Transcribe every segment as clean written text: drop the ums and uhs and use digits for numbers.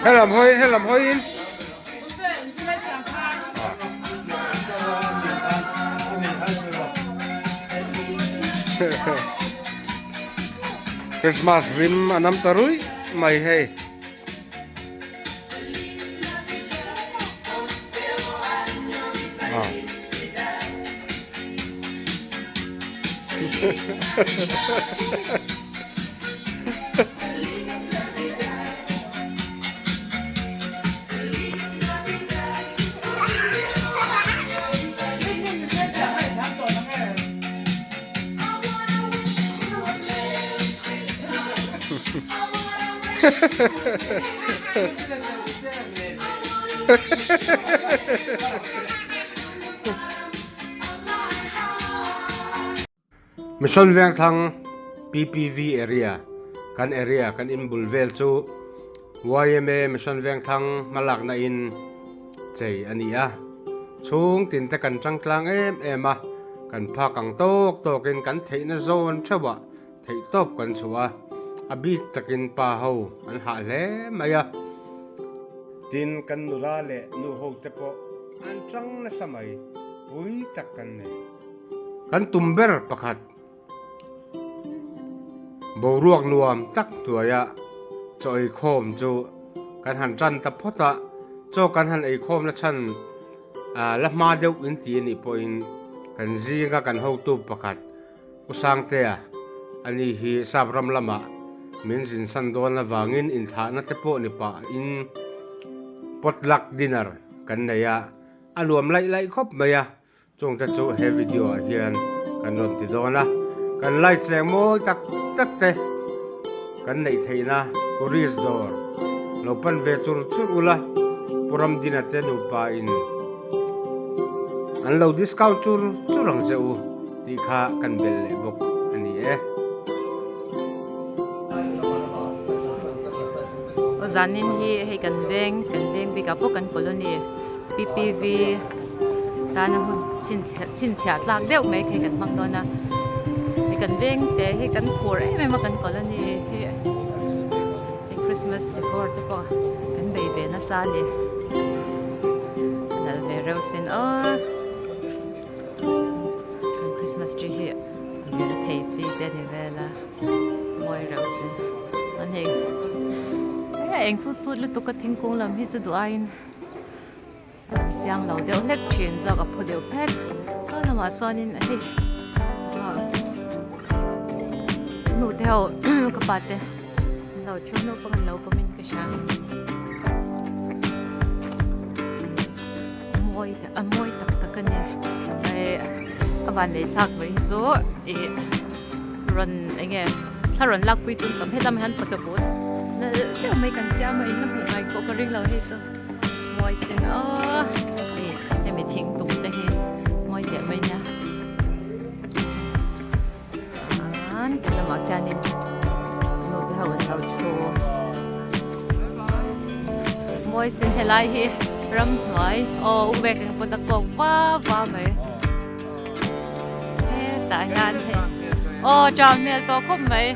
Helam hawi helam hawiin. Christmas rim a nam ta ruih mai hei. Mission Vengthlang PPV area kan area kan in bul vel chu yma Mission Vengthlang hmalakna in chei a ni a, chhung tin te kan changtlang em em a, kan phak ang tawk tawk in kan theihna zawn theuh ah theih tawp kan chhuah a, a bik takin pa ho an hah hle mai a. Tin, kan nula leh nu ho te pawh an chang nasa mai, pui tak kan nei. Kan tum ber pakhat, boruak nuam tak hnuaia chaw eikhawm chu kan han tan ta phawt a, chaw kan han eikhawm na chhan la hma deuh in ti a nih pawhin kan zinga kan hotu pakhat, U Sangtea, ani hi Sap ram lamah min zin san dawn avangin inthahna te pawh ni pahin potluck dinner kan nei a, a nuam laih laih khawp mai a, chungte chu he video ah hian kan rawn ti dawn a, kan light leh mawi tak tak te kan neih theihna Kuriz dawr lo pan ve chur chur ula, Pu Ramdina te nupa in an lo discount chur chur ang che u. Tih kha kan belh leh bawk a ni e. Aw zanin hi hei kan veng kan veng bikah pawh kan colony PPV tana hun chhinchhiah tlak deuh mai khi kan hmang dawn a hei kan veng te hi kan phur em em a kan colony hi hei Christmas decor te pawh kan bei ve nasa a ni a nalh ve reuh sin aw. Kan Christmas tree hi vir thei chi te ni vel a mawi reuh si an hei a eng chut chut lutuk a thingkung lam hi chu duh aiin chiang lo deuh hlek thin zawk a phu deuh phet saw lamah sawnin hei nu te ho ka pa te an lo thu naupang an lo pawmin ka hria. Mawi a mawi tak tak a ni eh a van lei thlak mai hi chu ih rawn eng nge thla rawn lak pui tum tam hetlai ah hian photo booth nalh deuh mai kan siam a in la hmuh ngai pawh ka ring lo hei chu mawi sin aw ih hemi thingtung te hi mawi teh mai nia chuan ti lamah khianin nu te ho an lo thu mawi sen helai hi ramhnuai aw u vek ang pawn a kawk va va mai hetah hian hei aw chau hmel tawh khawp mai.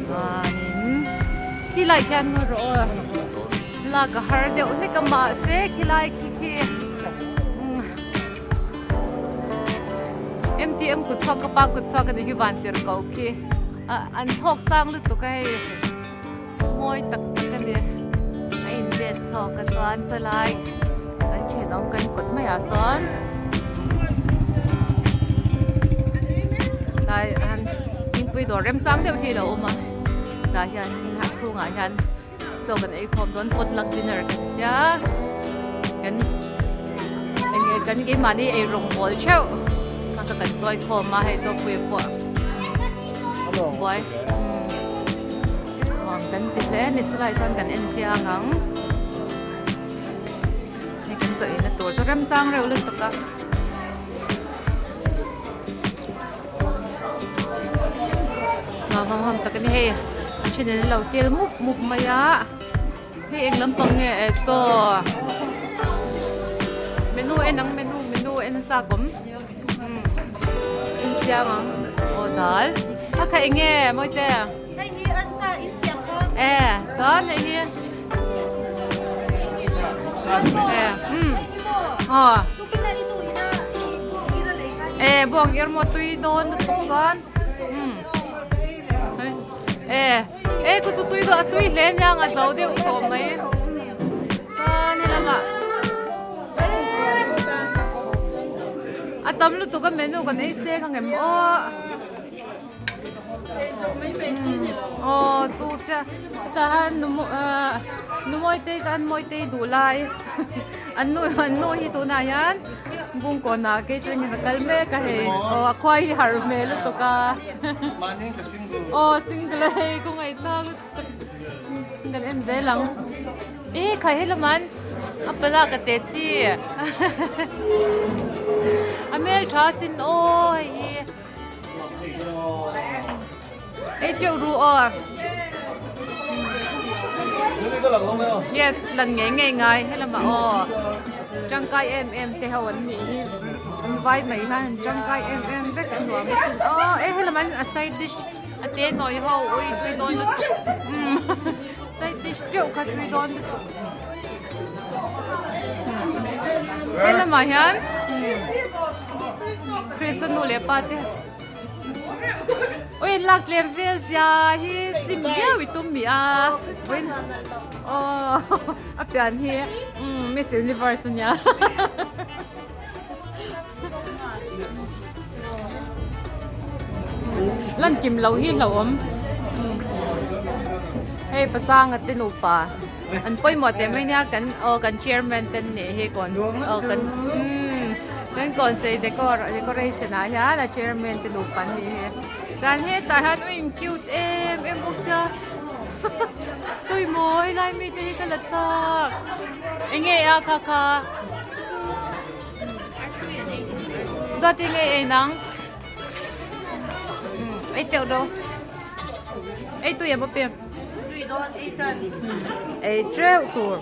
Chuanin khilai khian ngaw rawh aw lak a har deuh hlek a mahse khilai khi khi MTM kut chhuak ka pa kut chhuak a nih hi van tir ko khi an chhawk sang lutuk a hei. Mawi tak tak a ni. A inlet chhawk a chuan sawlai kan thenawm kan kawt maiah sawn tlai an thingpui dawr remchang deuh hi a lo awm a tah hian a chhungah hian chaw kan ei khawm dawn potluck dinner kan tia kan eng nge kan keimahni ei rawng bawl theuh. a kha kan chawi khawm a hei chaw pui pawh buai nuam kan ti hle a ni silai chuan kan en chiang ang hei kan chaw eina tur chu remchang reuh lutuk a. Nuam ham ham tak a ni hei a then in an lo kel mup mup mai a hei eng lampang nge eh chaw menu en ang menu menu en a chak awm umm en chiang ang aw dal a kha eng nge mawite Hei hi arsa in siam kha e chuan hei hi e umm aw. E buang ir maw tui dawn lutuk chuan umm e e ku chu tui dawn a tui hle nia a zo deuh tawh mai chuan helamah a tam lutuk a menu kan ei seng ang em aw. Aw chu chiah hetah hian nu ahh nu mawitei kha an mawitei duh lai an nu an nu hi tunah hian bungkawnah catering in a kal mek a hei aw a khuai hi harh hmel lutuk a aw single a hei khawngaih thlak lutuk kan en zel ang e khai helamah an a pala ka te chi a hmeltha asin aw hei hi. Ei teuh ru aw. Yes, lan ngei ngei ngai helamah aw. Tangkai em em te ho an nih hi. An vai mai hian an tangkai em em vek a nuam asin aw. E helamah hian a side dish a te nawi ho ui tui dawn lutuk. Umm side dish teuh kha tui dawn lutuk. Helamah hian Chris a nu leh pa te ui lak tlem vel zia hi slim viau i tum mi a vawiin aw a pian hi umm miss universe ania lan kim loh hi hlauhawm hei pasanga te nupa. An pawimawh teh mai nia kan aw kan chairman te an nih hi kawn aw kan umm kan kawn chei decor decoration ah hian a chairman te nupa an nih hi chuan hetah hian a in cute em em bawk sia tui mawi lai mi te hi ka la chak eng nge a kha kha duat eng nge ei nang ei teuh lo ei tui em aw Tui dawn ei tan. Ei teuh tur.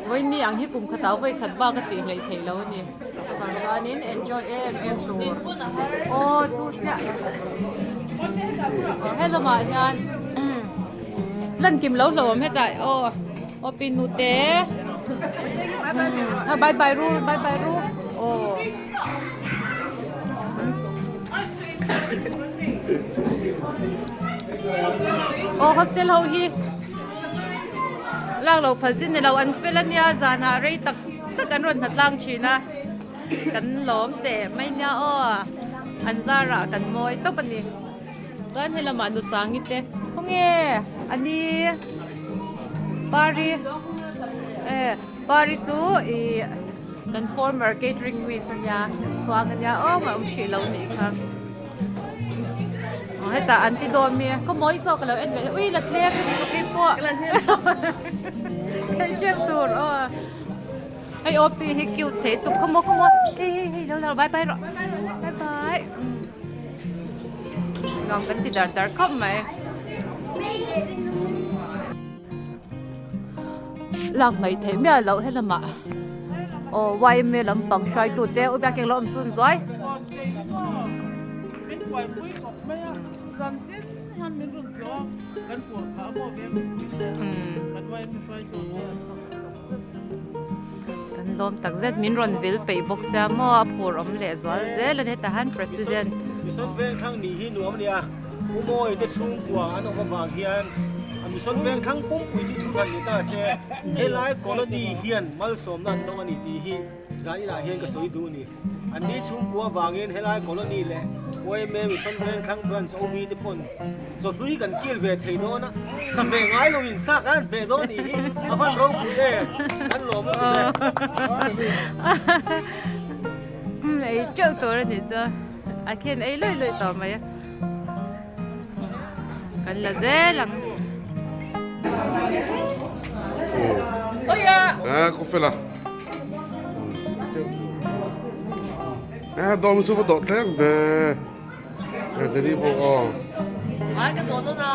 Vawiin ang hi kum khatah vawi khat bak a tih hleih theih lo a ni. Chuvang chuanin enjoy em em tur. Aw chu chiah. Aw helamah hian lan kim lo hlauhawm hetah aw aw pi nute bye bye ru bye bye ru aw. Aw hostel ho hi lak lo phal chin ni lo an fel ania zanah rei tak tak an rawn hna tlang thin a kan lawm teh mai nia aw an zarah kan mawi tawp a ni chuan he lamah nu sangi te khawnge ani pari e pari chu ih kan former catering miss ania chhuang ania aw mah awm hrih lo nih kha. Aw hetah an ti dawn mi ka mawi zawk ka lo en ve ui la tlem lutuk hi pawh hei teuh tur aw hei aw pi hi cute thei tuk khawmaw khawmaw hei hei hei lo lo bye bye rawh bye bye nuam kan ti dar dar khawp mai lak hmaih theih miah loh helamah aw yma lampang hruaitu te u biakeng lo awm sun zuai. Kan lawm tak zet min rawn vil peih bawk sia maw a phur awm leh zual zel a ni hetah hian president. Mission Vengthlang nih hi nuam a nia. U Mawi te chhungkua an awm avang hian a Mission Vengthlang pumpui chu thu hran ni ta se helai colony hian malsawmna an dawng a ni tih hi zan inah hian ka sawi duh a ni. An ni chhungkua avangin helai colony leh YMA Mission Vengthlang branch OB te pawn chawhlui kan kil ve thei dawn a, sa hmeh ngai loin sa kan han hmeh dawn nih hi a van ropui e, kan lawm lutuk e. ei teuh tur a nih chu a khen ei luih luih tawh mai a kan la zel ang. Eh, ko fela. Eh, dawm chu va dawh tlem ve. Eh, Jenny pawh aw. Ai ka dawh dawn a.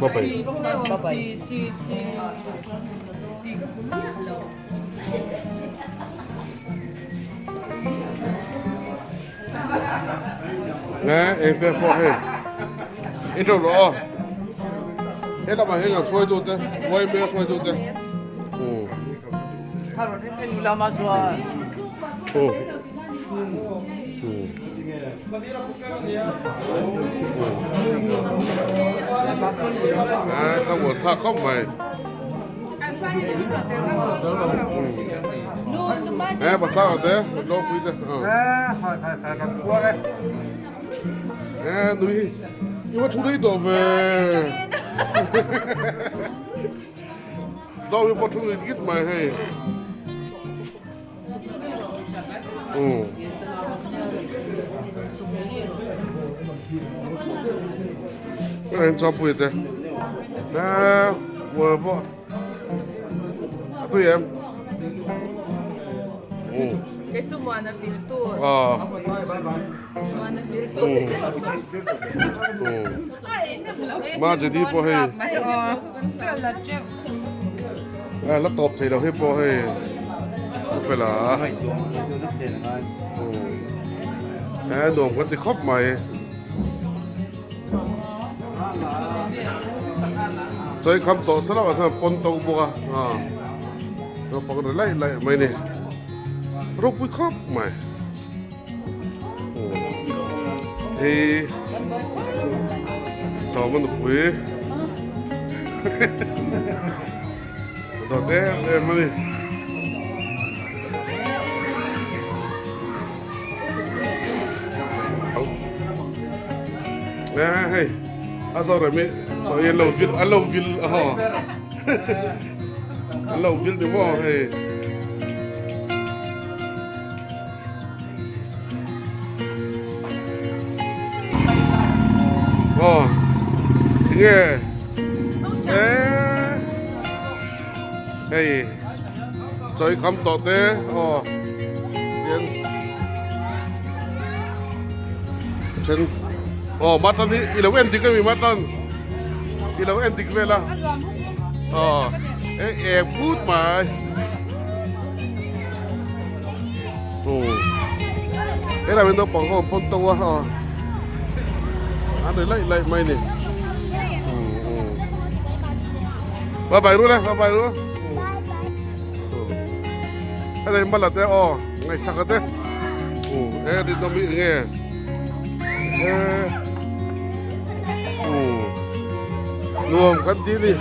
Bye bye. Bye bye. Nè, eng te pawh hei i ṭo rawh aw he lamah hian kan hruai dute uai mek hruai dute umm a thlamuan thlak khawp mai eh pasal te tlawngpui te eh nui i va thu rei tawh ve dawng hi pawh thu ngit ngit mai hei umm heng chawpui te eh uar pawh a tui em umm ah umm umm ma jadi pawh hei Eh la tawp thei lo hi pawh hei a fel a eh nuam kan ti khawp mai chawi kham tawh sa lamah chuan pawn to bawk a ah naupang ri laih laih mai ni ropui khawp mai Hei sawma nupui dawt em em a ni. Nè hei a zawr em i chaw hi an lo vil an lo vil a haw an lo vil ni maw hei. Aw tinge eh hei chawi kham tawh te aw tian then aw mutton hi i lo en dik a mi mutton i lo en dik vel a aw eh eng phut mai. Helai hian naupang ho an pawn to a aw an ri laih laih mai a ni bye bye ru le bye bye ru helai mala te aw ngaihchak te e rinawm hi enge e nuam kan ti a ni.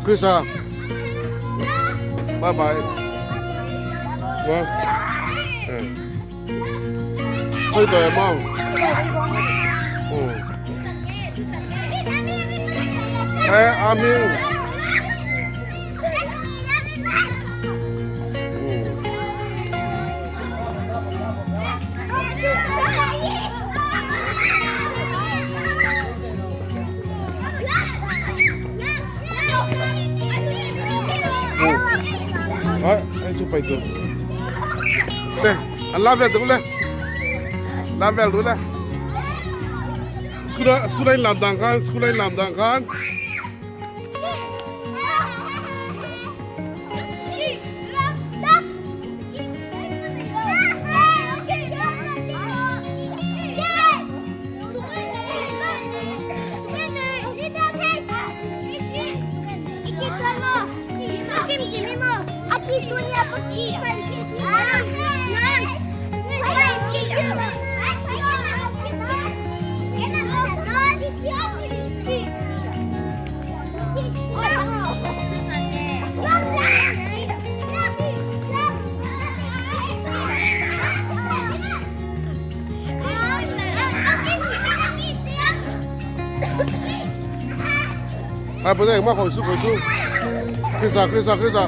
Krisa bye bye vâng chơi đời không ừ Ê, Amin ừ Đấy, anh chụp ảnh được. Đây, anh làm việc đúng lên. Làm việc đúng lên. Scooter, scooter anh làm đàng khan, scooter anh làm đàng khan. Ai pawh engmah khawih suh khawih suh. Krisa Krisa Krisa.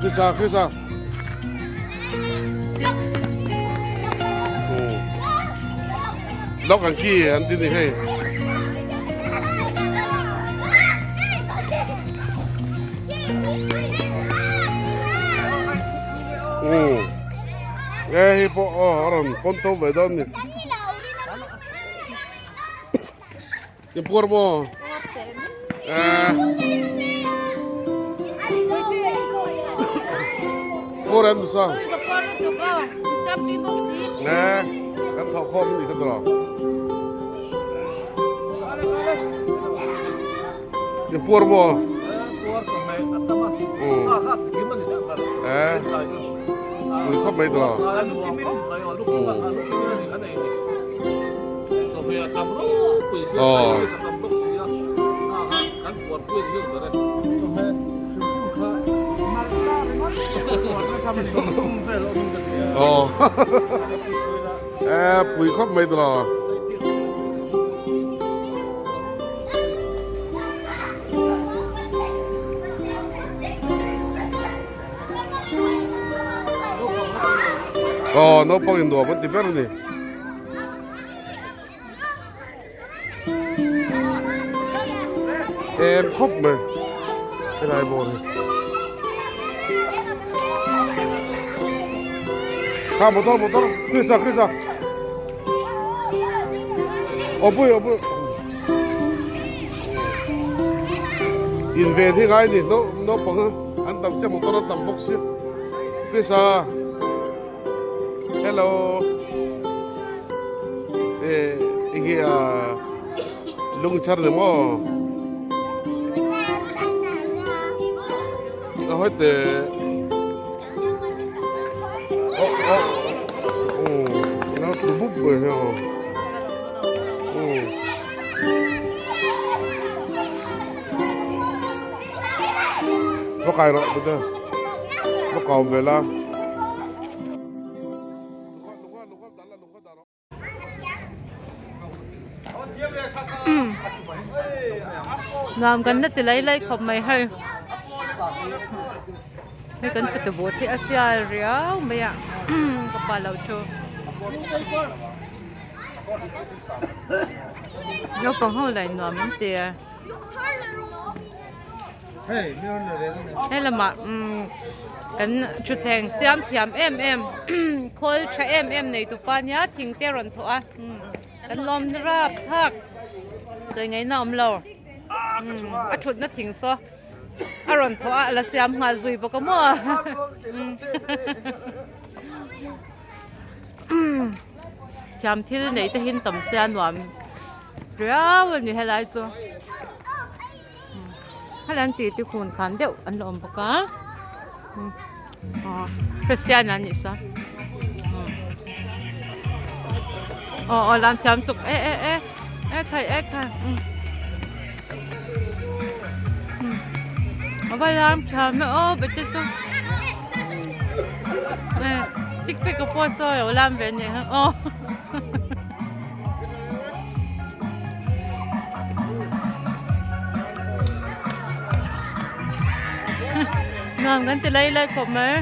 Krisa Krisa. Dog an khi an ti ni hei. Nghe hi pawh aw a rawn pawn tho ve dawn ni. Tin puar maw? Puar em sa? Nè, kan thawk khawm ni ka tawh. Tin puar maw? Puar chu mai a tam a. Sa kha chikim a ni deuh kar. Eh. Pui khawp mai tawh. Aw. Eh pui khawp mai tawh. Aw naupang in nuam an ti ber a ni. Em khawp mai helai bawr hi. Kha motor motor Krisa Krisa. Awpui awpui. In ven hi ngai ni naupang an tam sia motor an tam bawk sia. Krisa. Hello. Eh enge a lung char ni maw? Ka hawi teh. Oh oh. Oh, nó tlu búp rồi ha. Oh. Va kai rawh bute. Va kawm ve la. Nuam kan la ti lai lai khawp mai hei hei kan fatu bawt hi a sial riau mai a ka pa lo chu naupang ho lah in nuam an ti a. He lamah umm kan thutthleng siam thiam em em khawl tha em em nei tupa nia thing te a rawn thawh a kan lawm rap phak sawi ngaihna a awm lo a thutna thing saw a rawn thawh a a la siam nghal zui bawk a maw thiam thil nei te hi an tam sia nuam riau a ni helai chu. Hela an tih te khun khan deuh an la awm bawk a aw Christian an nih saw aw aw lam thiam tuk e e e e khai e khai a va lam thiam e aw bete chu e tik pek a pawh saw lo lam ve nia aw. Nuam kan ti lai lai khawp mai.